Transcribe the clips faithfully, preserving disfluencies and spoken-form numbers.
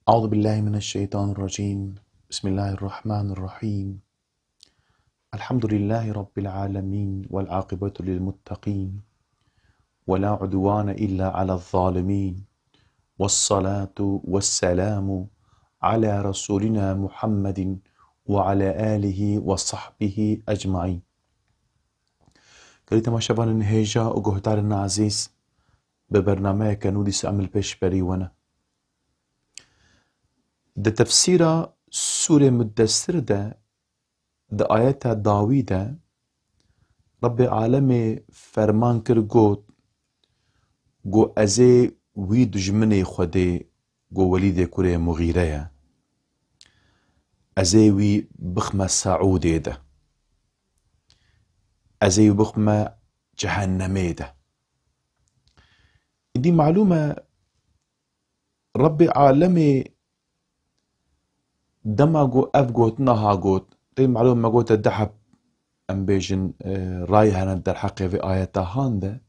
أعوذ بالله من الشيطان الرجيم. بسم الله الرحمن الرحيم. الحمد لله رب العالمين والعاقبة للمتقين ولا عدوان إلا على الظالمين والصلاة والسلام على رسولنا محمد وعلى آله وصحبه أجمعين. Gelî temaşevanên hêja û guhdarên ezîz, bi bernameyeke nû dîsa em li pêş berî we ne. Di tefsîra Sûrê Muddessir de, di ayeta dawî de, Rebbê Alemê ferman kir, got, Go ez ê wî dijminê Xwedê, go Welîdê kurê Muxîre ye, ez ê wî bixme Seûdê de, ez ê wî bixme Cehennemê de. Îdî malûm e, Rebbê Alemê dema ku ev gotina ha got, tê malûm me gote du heb, em bêjin, e, ray hene derheqê vê ayeta han de,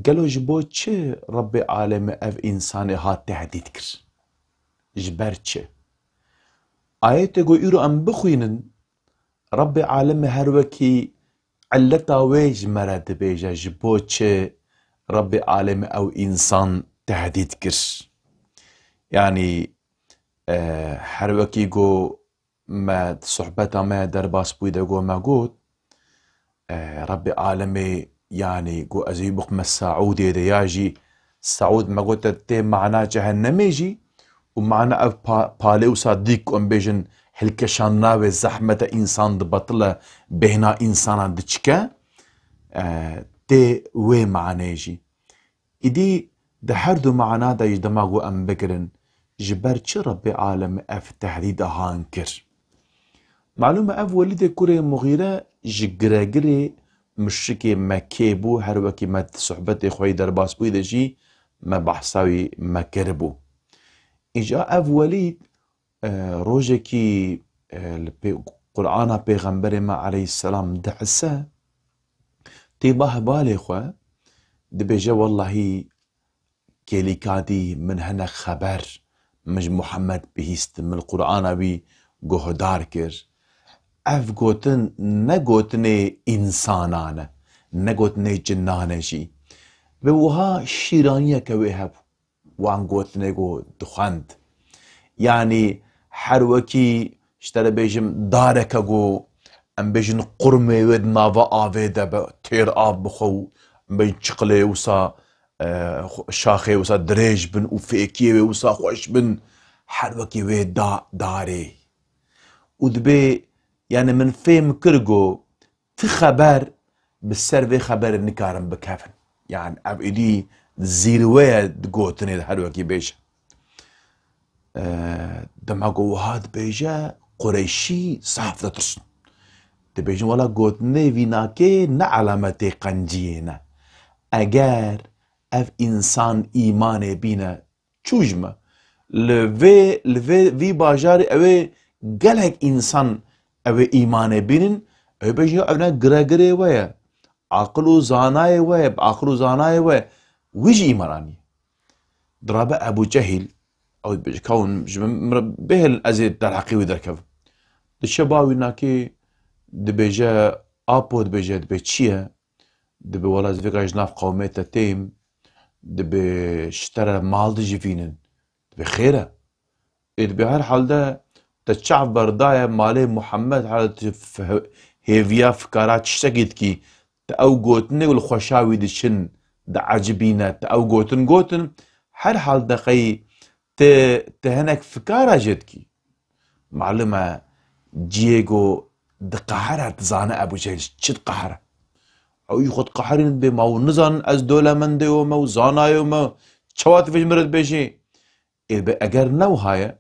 gelo ji bo çi Rebbê Alemê ev însanê ha tehdît kir? Ji ber çi? Ayetê ku îro em bixwînin, Rebbê Alemê her wekî illeta wê ji me re dibêje, ji bo çi Rebbê Alemê ew însan tehdît kir. Yanî, e, her wekî ku me di sohbeta me derbas bûyî de ku me got, e, Rebbê Alemê, yanî ku ez ê wî bixme Seûdê de ya jî Seûd me gote tê mana cehennemê jî û mana ev pa-, palê wisa dîk ku em bêjin hilkeşandina wê zehmete însan dibatile, bêhna însanan diçike, e, tê wê manê jî. Îdî di her du mana de jî dema ku em bigirin, ji ber çi Rebbê Alemê ev tehdîda han kir? Malûm e ev Welîdê kurê Muxîre ji giregirê muşrikê Mekkê bû, her wekî me di sohbetê xwe yî derbas bûyî de jî me behsa wî me kiribû. Îca ev Welîd, e, rojekî, e, li pê-, Qur'ana Pêxemberê me aleyhisselam dihise, tê ba hevalê xwe, dibêje, Wellahî, kêlîka dî min hinek xeber, min ji Muhammed bihîst, min li Qur'ana wî guhdar kir. Ev gotin ne gotinê însanan e, ne gotinê cinan e jî. Bi wiha şîraniyeke wê hebû, wan gotinê ku dixwend. Yanî her wekî ji te re bêjim dareke ku em bêjin qurmê wê di nava avê de be, têr av bixwe û em bêjin çiqilê wisa, e, xwe-, şaxê wisa dirêj bin û fêkiyê wê wisa xweş bin, her wekî wê da darê. Û dibê, yanî min fêm kir ku ti xeber bi ser vê xeberê nikarin bikevin. Yanî ev êdî zîrwe ye di gotinê de her wekî bêje. E, dema ku wiha dibêje, Qureyşî zaf ditirsin. Dibêjin, wela gotinê vînakê ne alametê qenciyê ne. Eger ev însan îmanê bîne, çû ji me. Li vê, li vê, vî bajarê ew ê gelek însan ew ê îmanê bînin, ew ê bêjin, ew ne giregirê we ye. Aqil û zanayê we ye, bi aqil û zanayê we, wî jî îman anî. Dirabe Ebû Cehîl, ew dibêje, kawin ji min, min re bihêlin, ez ê derheqê wî derkevim. Diçe ba wî nakê, dibêje, apo, dibêje, dibê çi ye? Dibê, wela ez vêga ji nav qewmê te têm, dibê ji te re mal dijivînin. Dibê xêr e. Ê dibê her halde te çav berdaye malê Muhammed, hal tu f-, hêviya fikara tiştekî dikî, te ew gotinê ku li xweşa wî diçin, diecibîne, te ew gotin gotin, her halde qey te, te hinek fikara jê dikî. Malum e, ciyê ku diqehire, dizane Ebû Cehil çi diqehire. Ew yî xwe diqehirîn, dibê ma hûn nizanin ez dewlemendê we me û zanayê we me, çawa divê ji min re dibêjî? Ê dibê eger ne wiha ye,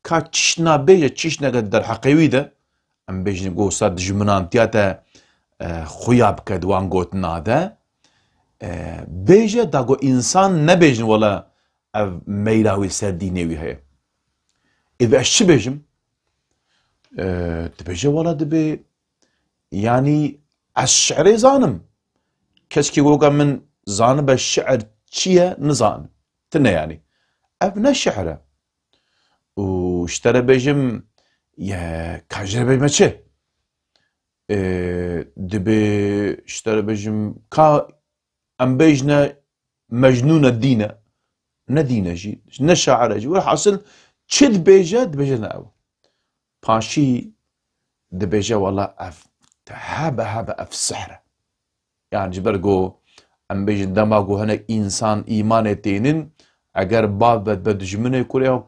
ka çişt nabêje, çişt neke derheqê wî de, em bêjin ku wisa dijminantiya te, e, xuya bike di wan gotina de, e, bêje da ku însan nebêjin wela ev meyla wî ser dînê wî heye. Ê dibê ez çi bêjim? E, dibêje wela dibê, yanî ez şi'rê zanim. Keskî weke min zanibe şi'r çi ye nizanim. Tine yanî. Ev ne şi'r e. û ji te re bêjim, ye, ka ji re bêjme çi? E, dibê ji te re bêjim, ka em bêjne Mecnûn e, dîn e. Ne dîn e jî, ne şair e jî. Welhasil çi dibêje, dibêje ne ew. Paşî dibêje, wela ev hebe hebe ev sihr e. Yani ji ber ku em bêjin dema ku hinek însan îmanê tênin, eger bav be dibe dijminê kurê,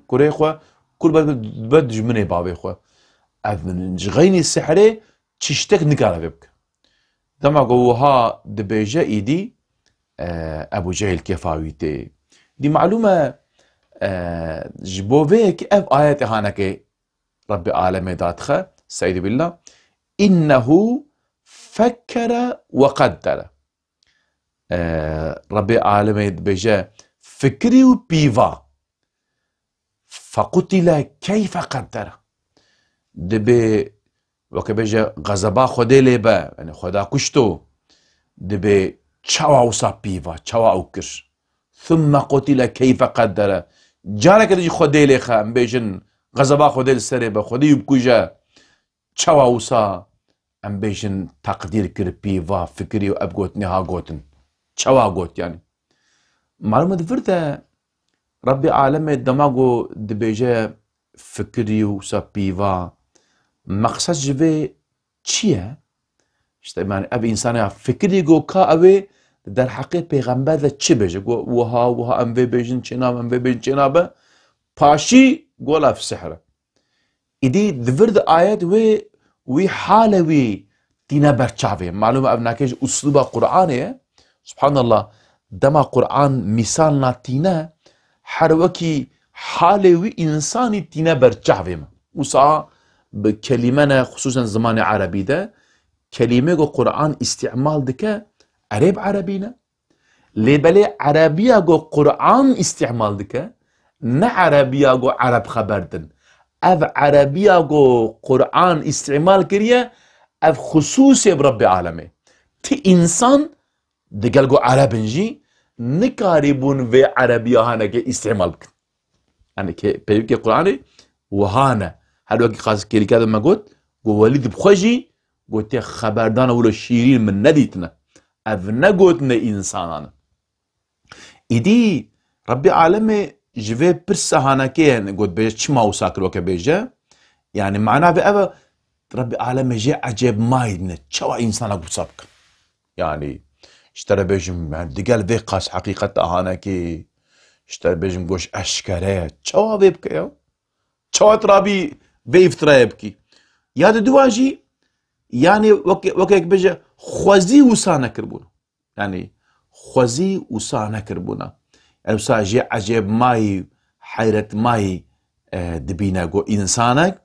kurê xwe, kur be dibe dijminê bavê xwe. Ev ji xeynî sihrê çiştek nikare vê bike. Dema ku wiha dibêje îdî, e, Ebû Cehîl kêfa wî tê. Dî malûm e, e, ji bo vê yekê ev ayetê hanekê Rebbê alemê dadixe, Estaizu billah, "Innehu fekkere ve qaddere." E, Rebbê alemê dibêje, fikirî û pîva. "Fekutile keyfe qaddere." Dibê, weke bêje, xezeba Xwedê lê be, yani Xweda kuşto, dibê çawa wisa pîva, çawa ew kir. "Thumme qutile keyfe qaddere." Careke din jî Xwedê lê xe, em bêjin, xezeba Xwedê li serê be, Xwedê wî bikuje, çawa wisa em bêjin teqdîr kir, pîva, fikirî û ev gotinê ha gotin. Çawa got yani? Malûm e di vir de Rebbê alemê dema ku dibêje fikirî û wisa pîva, meqsed ji vê çi ye? İşte yani ev însanê ya fikirî ku ka ew ê di derheqê pêxember de çi bêje? Ku wiha, wiha em vê bêjin çênabe, em vê bêjin çênabe. Paşî gola ev sihr e. Îdî di vir de ayet wê, wî halê wî tîne ber çavê. Malûm e ev nake ji uslûba Qur'anê ye. Subhanallah, dema Qur'an mîsal na tîne, her wekî halê wî însanî tîne ber çavê me. Wisa bi kelîme ne, xisûsen zimanê erebî de, kelîmê ku Qur'an îstîmal dike, erê bi erebî ne. Lê belê erebiya ku Qur'an îstîmal dike, ne erebiya ku ereb xeber din. Ev erebiya ku Qur'an îstîmal kiriye, ev xisûsê bi Rebbê alemê. Ti însan, digel ku ereb in jî, nikarîbûn vê erebiya hanekê îstîmal bikin. Yani ke-, peyvekê Qur'anê wiha ne. Her wekî qas kêlîka de me got, ku Welîd bi xwe jî gotiye, "Xeberdana wilo şîrîn min nedîtine." Ev ne gotinê însanan e. Îdî Rebbê alemê ji vê pirsa hanekê, yani got bêje, çima wisa kir weke bêje? Yani mana vê ev e, Rebbê alemê jê ecêb mayî dine. Çawa însanek wisa bikin? Yani, ji te re bêjim, yani, digel vê qas heqîqeta hanekê, ji te re bêjim, goş eşkere ye. Çawa vê bike ya? Çawa tu rabî vê îftirayê bikî? Ya di dua jî, yani, weke, weke yek bêje, xwezî wisa nekiribûn. Yani, xwezî wisa nekiribûna. Ew sa jê ecêb mayî, heyret mayî, e, dibîne ku însanek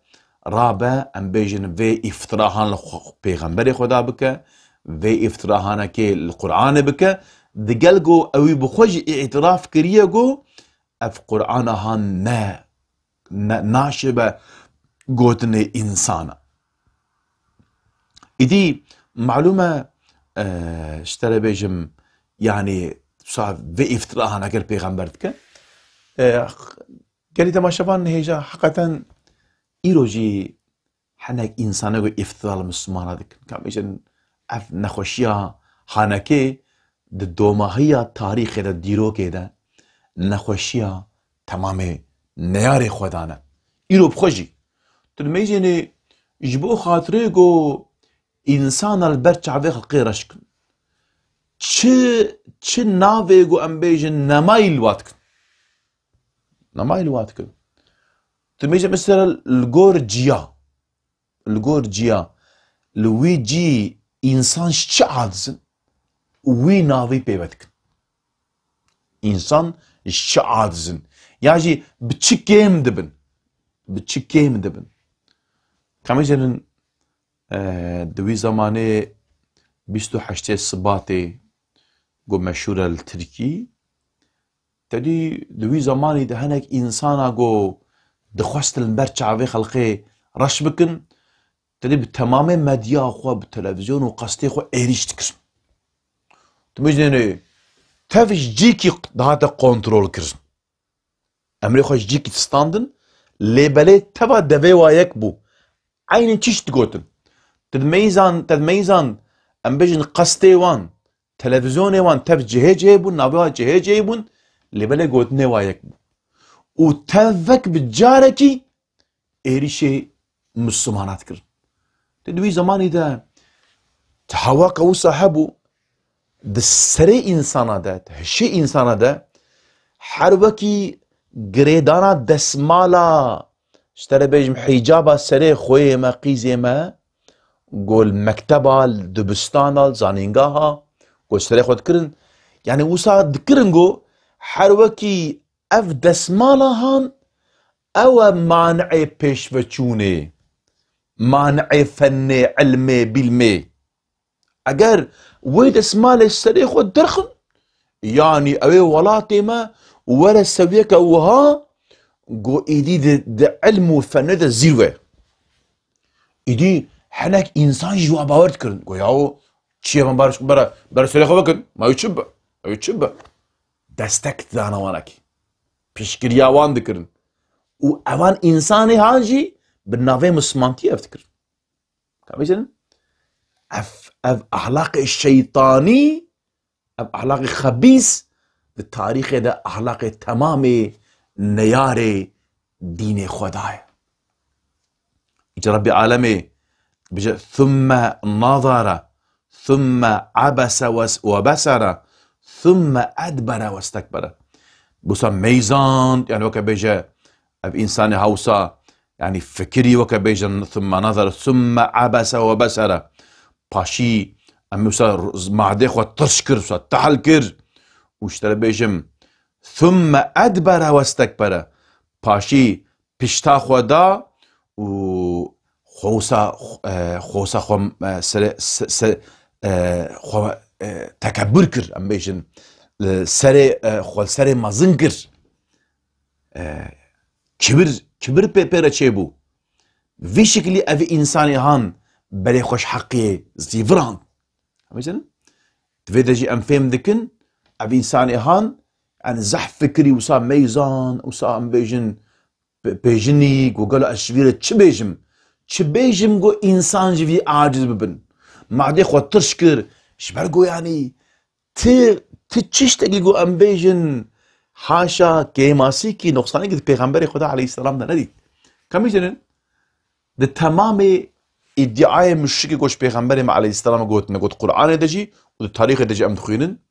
rabe, em bêjin, vê îftirahan li xwe, pêxemberê Xweda bike, vê îftirahanekê li Qur'anê bike, digel ku ewî bi xwe jî îtiraf kiriye ku ev Qur'ana han ne, ne, naşibe gotinê însan e. Îdî malûm e, e, ji te re bêjim, yani, sa vê îftira hanekê li pêxember dike. E, gelî temaşevan hêja, heqeten îro jî hinek însanek wê îftira li Mislimana dikin. Ka bêjin ev nexweşiya hanekê di domahiya tarîxê de, dîrokê de, nexweşiya temamê neyarê xwe dane. Îro bi xwe jî. Tu dibêjînê ji bo xatirê ku însana li ber çavê xelkê reş kin. Çi, çi navê ku em bêjin nemayî li wa dikin. Nemayî li wa dikin. Tu dibêjî mesela li gor ciya. Li gor ciya. Li wî cî însan ji çi aciz in? Wî navî pê ve dikin. Însan ji çi aciz in? Ya jî bi çi kêm dibin? Bi çi kêm dibin? Ka em bêjin, e, di wî zemanê bîst û heştê Sibatê ku meşhûr e li Tirkî, te dî di wî zemanî de hinek însana ku dixwestin li ber çavê xelkê reş bikin, te dî bi temamê medya xwe, bi televîzyon û qestê xwe êrîş dikirin. Tu bêjinê tev ji cîkî dihate kontrol kirin. Emrê xwe ji cîkî distandin, Lê belê teva devê wa yek bû. Eynî çişt digotin. Te di meyzan, te di meyzan, em bêjin qestê wan, televîzyonê wan tev cihê cihê bûn, navê wa cihê cihê bûn, lê belê gotinê wa yek bû. Û tev wek bi carekî êrîşê Mislimana dikirin. Di wî zemanî de ti hewaka wisa hebû, di serê însana de, di hişê însana de, her wekî girêdana desmala, ji te re bêjim hîcaba serê xweyê me, qîzê me, ku li mekteba, li dibistana, li zanîngeha, ku ji serê xwe dikirin. Yanî wisa dikirin ku her wekî ev desmala han, ew e mani'ê pêşveçûnê, mani'ê fennê, ilmê, bîlmê. Eger wê desmalê serê xwe derxin, yanî ew ê welatê me were sewiyeke wiha ku îdî di, di ilm û fennê de zîrve. Îdî hinek însan jî wa bawer dikirin. Ku yaw çi ye, me ber, ber, ber serê xwe vekin. Ma ew çi be? Ew çi be? Destek didana wanekî. Piştgiriya wan dikirin. Û evan însanê han jî bi navê mislimantiyê ev dikirin. Ka bêjin, ev, ev ahlaqê şeytanî, ev ahlaqê xebîs di tarîxê de ahlaqê temamê neyarê dînê Xweda ye. Îca Rebbê alemê bije, "Thumme nazara, thumme abese wes-, we besere, thumme edbere westekbere." Wisa meyzand, yani weke bêje, ev însanê hewsa, yani fikirî weke bêjin, "Thumme nazara, thumme abese we besere." Paşî, em wisa madê xwe tirş kir, wisa tehl kir. Û ji te re bêjim, "Thumme edbere westekbere." Paşî pişta xwe da û xwe wisa, e, xwe wisa xwe, e, sere, se, se, e, xwe, e, tekebur kir, em bêjin, li serê, e, xwe li serê mezin kir. E, kibir, kibir pê, pê re çêbû. Vî şiklî ev însanê han berê xwe ji heqê zîvirand. Em bêjin, di vê de jî em fêm dikin, ev însanê han, yani zehf fikirî wisa meyzan, wisa em bêjin, pe-, pêjinî, ku gelo ez ji vî re çi bêjim? Çi bêjim ku însan ji vî aciz bibin? Madê xwe tirş kir, ji ber ku yanî ti, ti çiştekî ku em bêjin, haşa kêmasîkî, noqsanekî di Pêxemberê Xweda aleyhisselam de nedît. Ka em bêjin, di temamê îdiayê muşrikê ku ji Pêxemberê me aleyhisselam gotine, got Qur'anê de jî û di tarîxê de jî em dixwînin,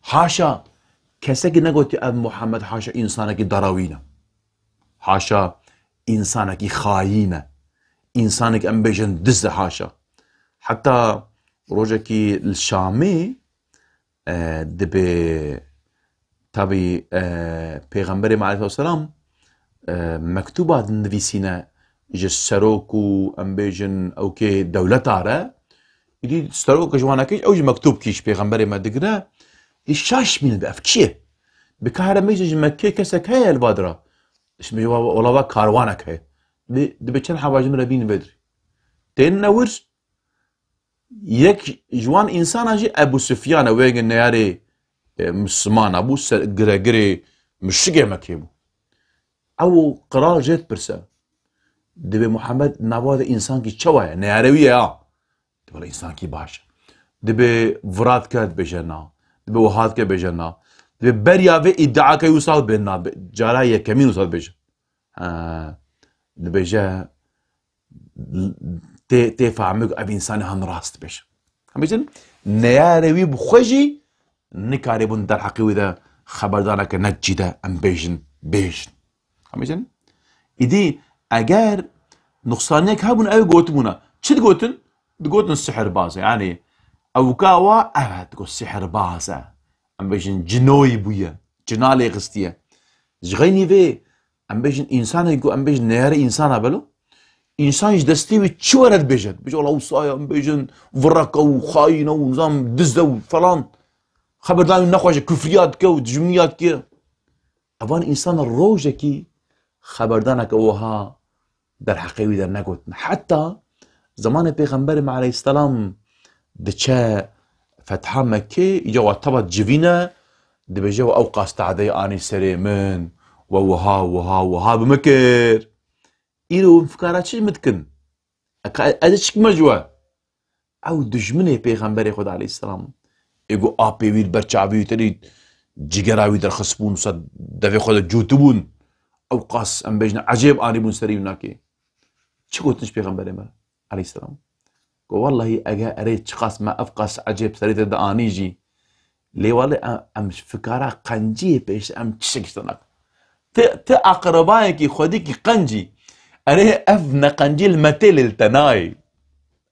haşa kesekî negotiye ev Muhammed haşa însanekî darawîn e. Haşa însanekî xayîn e. Însanek em bêjin diz e haşa. Heta rojekî li Şamê, e, dibê tabî, e, Pêxemberê me aleyhisselam, e, mektûba dinivîsîne ji serok û em bêjin ewkê dewleta re. Îdî serok ji wanekî ew jî mektûb kî ji Pêxemberê me digire. Î şaş bîne bi ev kî ye? Bi ka here mêjin ji Mekkê kesek heye li va dira. Ji me wela va karwanek heye. Bi, dibe çend heba ji min re bîn vê dirê. Tên newir, yek ji wan însana jî Ebu Sufyan e, wê neyarê, e, Misliman e bû, ser, giregirê muşrikê Mekkê bû. Ew qral jê dipirse. Dibê Muhammed nava de însankî çawa ye? Neyare wî ye ya. Dibê însankî baş e. Dibê virat ke dibêje na. Dibê wiha dike bêje na. Dibê beriya vê îdiake wisa dibê na. Cara yekemîn wisa dibêje. Ha, dibêje, tê, tê fehmê ku ev însanê han rast dibêje. Em bêjin, neyarê wî bi xwe jî nikaribûn derheqê wî de xeberdaneke ne cî de em bêjin, bêjin. Em bêjin, îdî eger nuqsaniyek hebûn, ew gotibûna. Çi digotin? Digotin sihirbaz e. Yanî ewka wa, evet, digot sihirbaz e. Em bêjin cinoyî bûye. Cina lê xistiye. Ji xeynî vê, em bêjin, însanê ku em bêjin neyarê însana belo, însan ji destê wî çi were dibêje. Dibêje, "Wela wisa ye", em bêjin, "vireke û xayîn e û nizam diz e û falan." Xeberdan wî nexweşe, kufriya dike û dijminiya dike. Evan însan rojekî xeberdaneke wiha derheqê wî de negotin. Heta zemanê Pêxemberê me aleyhisselam diçe fetha Mekkê, îca wa teva civîne, dibêje, "Wa ew qas tehdeyê anî serê min, we wiha, wiha, wiha bi min kir. Îro hûn fikara çi ji min dikin? Eka ez çi kime ji we? Ew dijminê Pêxemberê Xweda aleyhisselam. Ê ku apê wî li ber çavê wî tenê cigera wî derxistibûn, wisa devê xwe de cûtibûn. Ew qas em bêjin ecêb anîbûn serî wî nakê. Çi gotin ji Pêxemberê me aleyhisselam? Go wellahî eger erê çiqas me ev qas ecêb serê te de anî jî. Lê wele em, em ji fikara qenciyê pêş em tiştek ji te nakin. Ti, ti aqrebayekî xwedîkî qencî. Erê ev neqencî li me tê lê li te nayê.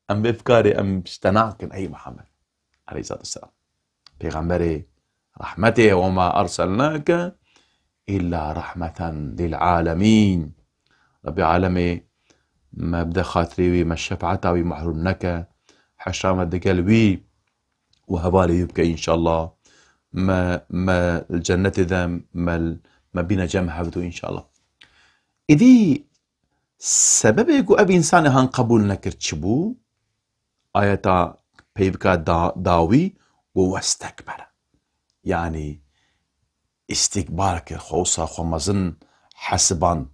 Em vê fikarê em ji te nakin ey Muhammed. Aleyhissalatu vesselam. Pêxemberê rehmetê, "Ve ma erselnake illa rahmeten lil alemîn." Rabbê alemê me bide xatirê wî, me şefaeta wî mehrûm neke. Heşra me digel wî û hevalê wî bike înşallah. Me, me li cennetê de me, me bîne cem hevdû înşallah. Îdî sebebê ku ev însanê han qebûl nekir çi bû? Ayeta peyvika da-, dawî û westekbere. Yanî îstîkbar kir, xwe wisa xwe mezin hesiband.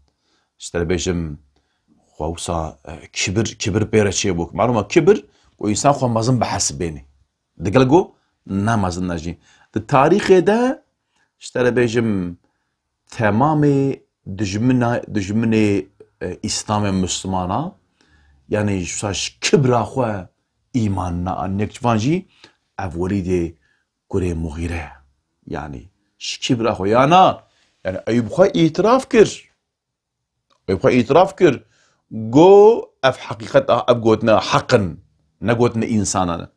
Ji te re bêjim, xwe wisa, e, kibir, kibir pê re çêbû. Malûm e, kibir ku însan xwe mezin bihesibêne. Digel ku ne mezin ne jî. Di tarîxê de, ji te re bêjim, temamê dijmina-, dijminê, e, Îslamê Mislimana, yanî ji wisa ji kibra xwe îman neanînek, ji van jî ev Welîdê kurê Muxîre ye. Yanî ji kibra xwe ya na, yanî Eyûb xwe îtiraf kir. Eyûb xwe îtiraf kir. Go ev heqîqet a, ev gotine heq in. Ne gotine însanan e.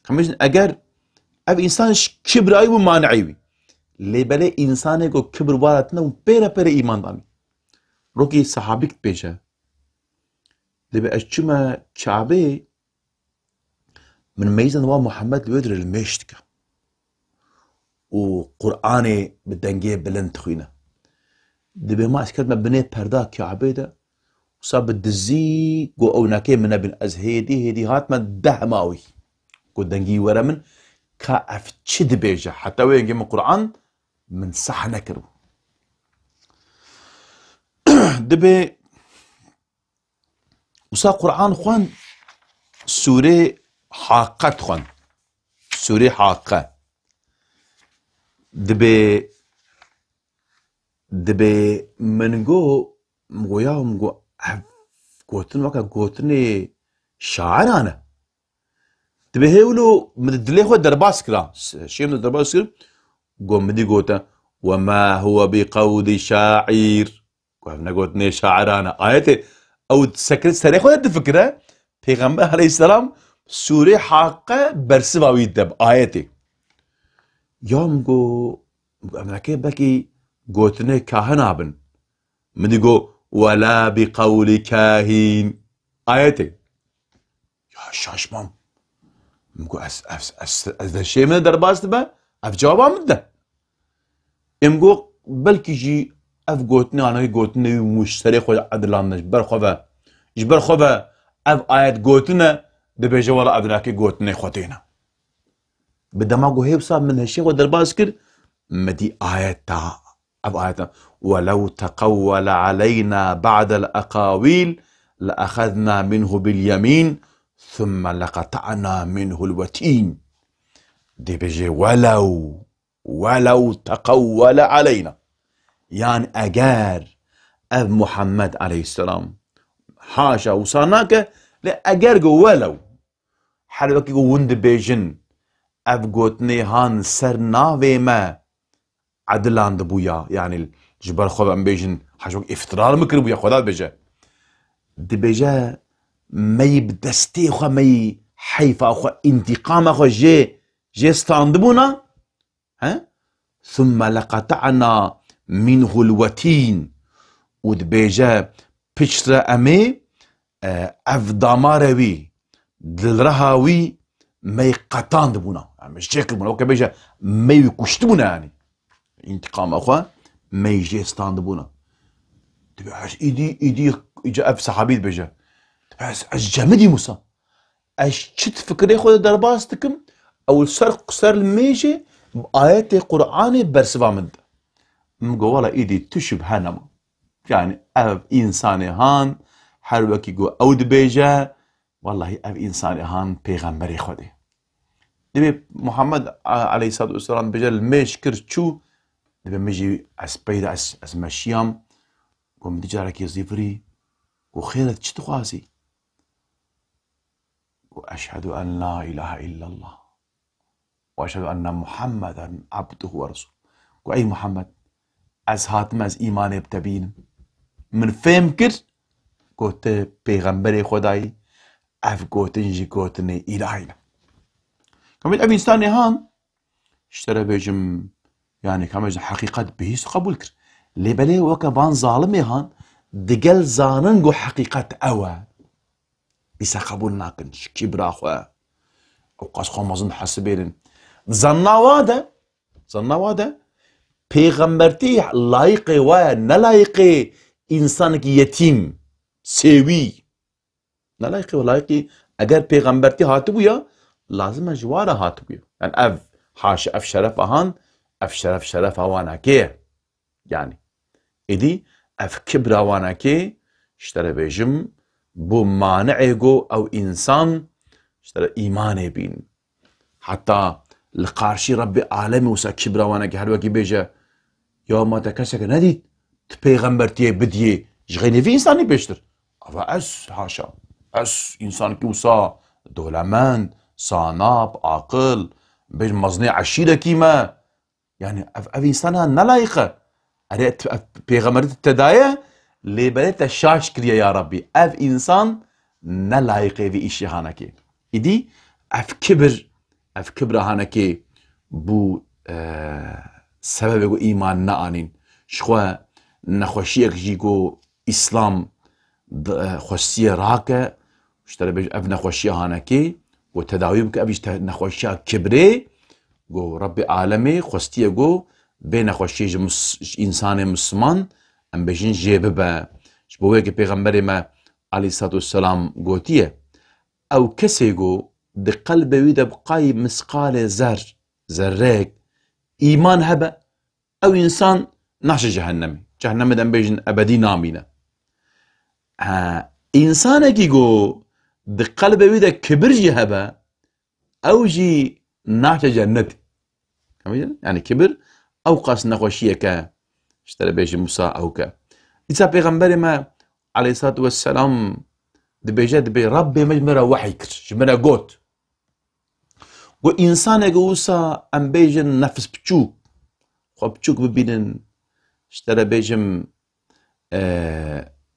Em bêjin eger ev însan ji kibrayî bû, maneyî wî. Lê belê însanê ku kibir wara tune û pêre pêre îman danî. Rokî sehabîk dibêje. Dibê ez çûme Kabê, min meyzên wa Muhammed li wê dirê li mêj dike. Û Qur'anê bi dengê bilind dixwîne. Dibê ma ez ketime binê perda Kabê de, wisa bi dizî got ew neke min nebîn. Ez hêdî hêdî hatime deh ma wî. Got dengî were min, ka ev çi dibêje? Heta wê yekê min Qur'an min seh nekiribû. Dibê wisa Qur'an xwend, sûrê Haqqe dixwend. Sûrê Haqqe. Dibê, dibê min got, min got ya, min got, ev gotin weke gotinê şairan e. Dibê hê wilo min di dilê xwe derbas kira. Şêm de derbas kir. Got min dî gote, "Ve ma huve bi qewlî şair." Got, "Ev ne gotinê şairan e." Ayetê, ew sekir serê xwe de difikire. Pêxember aleyhisselam sûrê Haqqe bersiva wî de bi ayetê. Ya min got, "Em neke belkî gotinê kahina bin." Min dî got, "Wela bi qewlî kahîn." Ayetê. Ya şaş mam. Min got, "Ez, ez, ez, ez de şê min derbas dibe, ev cewaba min de." Em got, "Belkî jî ev gotinê, anayî gotinê wî mûşterê xwe edilandin ji ber xwe ve. Ji ber xwe ve ev ayet gotine, dibêje, wela ev nakê gotinê xwe têne." Bi dema ku hêwsa min hişê xwe derbas kir, min dî ayeta, ev ayeta, "Welew teqewwele aleyna ba'del eqawîl le exezna minhu bil yemîn, thumme leqeta'na minhul wetîn." Dê bêje, "Welew, welew teqewwele aleyna." Yani eger ev Muhammed aleyhisselam, haşa wisa nake, lê eger go welew, her wekî ku hûn dibêjin, ev gotinê han ser navê me edilandibûya, yanî ji ber xwe ve em bêjin, ha ji wek îftira min kiribûya, Xweda dibêje. Dibêje, me yî bi destê xwe, me yî heyfa xwe, întîqama xwe jê, jê standibûna, He? Thumme leqeta'na minhul wetîn. Û dibêje, piştre em ê, e, ev damare wî, dilreha wî me yî qetandibûna. Em ji çê kiribûna. Weke bêje, me wî kuştibûna yanî. Întîqama xwe me yî jê standibûna. Dibe ez îdî, îdî, îca ev sehabî dibêje. Dibe ez, ez cemidî Musa. Ez çi di fikirê xwe de derbas dikim, ew li ser, ser li mêjê bi ayetê Qur'anê bersiva min dide. Min got, "Wela îdî tu şübhe nema." Yani ev însanê han, her wekî ku ew dibêje, wellahî ev însanê han pêxemberê Xwedê. Dibê Muhammed a-, aleyhissalatu vesselam bêje, li mêj kir çû, dibê min jî ez peyda ez, ez meşiyam, ku min di carekê zîvirî, ku xêr e, tu çi dixwazî? Ku eşhedû en la ilahe illallah. "Ve eşhedû enne Muhammeden abduhu ve resûl." Ku ey Muhammed, ez hatim ez îmanê bi te bînim. Min fêm kir ku tu pêxemberê Xwedayî, ev gotin jî gotinê îlahî ne. Kamil ev însanê han, ji te re bêjim, yani kamil heqîqet bihîst qebûl kir. Lê belê weke van zalimê han, digel zanin ku heqîqet ew e. Îsa qebûl nakin, ji kibra xwe. Ew qas xwe mezin dihesibênin. Zanna wa de, zanna wa de, pêxembertî layîqê wa ye, ne layîqê însanekî yetîm, sêwî. Ne layîqê wa, layîqî, eger pêxembertî hatibûya, lazim e ji wa re hatibûya. Yani ev, haşa, ev şerefa han, ev şeref, şerefa wanakê ye. Yani, êdî ev kibra wanakê, ji te re bêjim, bû mani'ê ku ew însan, ji te re îmanê bîn. Heta li qarşî Rebbê alemê wisa kibra wanakê her wekî bêje, "Ya ma te keseke nedît, tu pêxembertiyê bidiyê, ji xeynê vî însanî pêştir." Ava ez, haşa, ez însankî wisa dolemend, sanap, aqil, bêj mezinê eşîrekî me, Yani ev, ev însana nelayîq e. Erê, t-, ev pêxemberî te daye, lê belê te şaş kiriye ya Rabbî. Ev însan nelayîqê vî îşê hanekê. Îdî ev kibir, ev kibra hanekê bû, e, sebebê ku îman neanîn. Ji xwe nexweşiyek jî ku Îslam di-, xwestiye rake, ji te re bêje, ev nexweşiya hanekê û tedawî bike, ev jî te-, nexweşiya kibrê, ku Rebbê alemê xwestiye ku vê nexweşiyê ji mus-, ji însanê misliman, em bêjin, jê bibe. Ji bo wê yekê Pêxemberê me aleyhissalatu vesselam gotiye, ew kesê ku di qelbê wî de bi qayî misqalê zer, zerreyek, îman hebe, ew însan naşe cehennemê. Cehennemê de em bêjin ebedî namîne. Ha, însanekî ku di qelbê wî de kibir jî hebe, ew jî naşe cennetê. Em bêjin? Yani kibir ew qas nexweşiyeke, ji te re bêjin wisa ew ke. Dîsa Pêxemberê me aleyhissalatu vesselam dibêje, dibê Rabbê me ji min re wehy kir, ji min re got. Ku însaneke wisa em bêjin nefs biçûk, xwe biçûk bibînin, ji te re bêjim, e,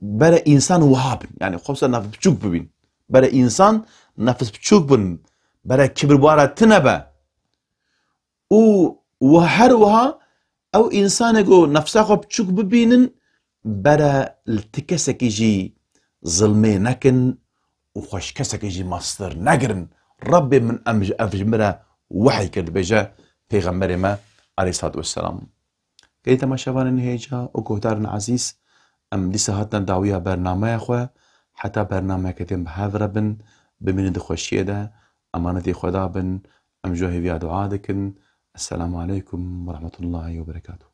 bere însan wiha bin. Yani xwe wisa nefs biçûk bibîn. Bere însan nefs biçûk bin. Bere kibir wara tune be. Û wi her wiha ew însanê ku nefsa xwe biçûk bibînin, bere li ti kesekî jî zilmê nekin û xwe ji kesekî jî mestir negirin. Rebbê min em ji, ev ji min re wehy kir, dibêje Pêxemberê me aleyhissalatu vesselam. Gelî temaşevanên hêja û guhdarên ezîz, em dîsa hatin dawiya bernameya xwe, heta bernameyeke din bi hev re bin, bimînin di xweşiyê de, emanetê Xweda bin, em ji we hêviya dua dikin. Esselamu aleykum ve rahmetullahi ve berekatuhu.